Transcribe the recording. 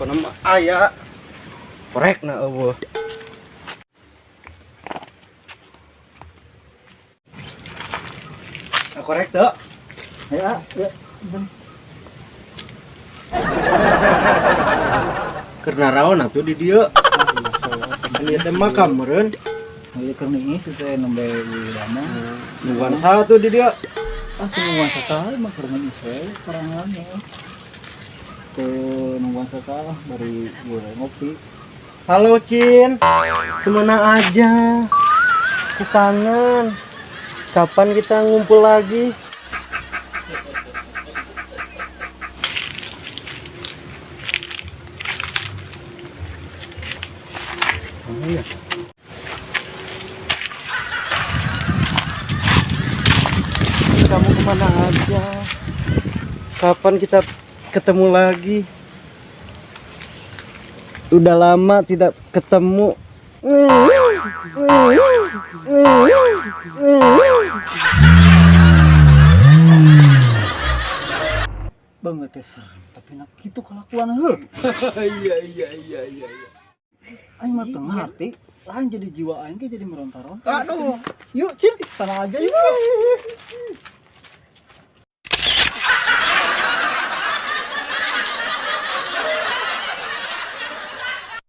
Pokona mah aya. Korekna euweuh. Nah, korek teu? Ya, ya. Ben. Keur naraon atuh di dieu? Kan ieu teh makam meureun. Ieu keur niis teh nembe lama. Nungguan saha tuh di dieu? Ah, nungguan sasaha mah keur niis we sorangan ya. Ke nungguan sasaha bari gue ngopi. Halo Cin, kemana aja? Aku kangen. Kapan kita ngumpul lagi? Oh, iya. Kamu kemana aja? Kapan kita ketemu lagi? Udah lama tidak ketemu. Banget teh serem, tapi nak kitu kelakuan heuh. Iya. Aing mah teu ngarti, lain jadi jiwa aing ge jadi meronta-ronta. Aduh. Yuk, Cin, sana aja yuk.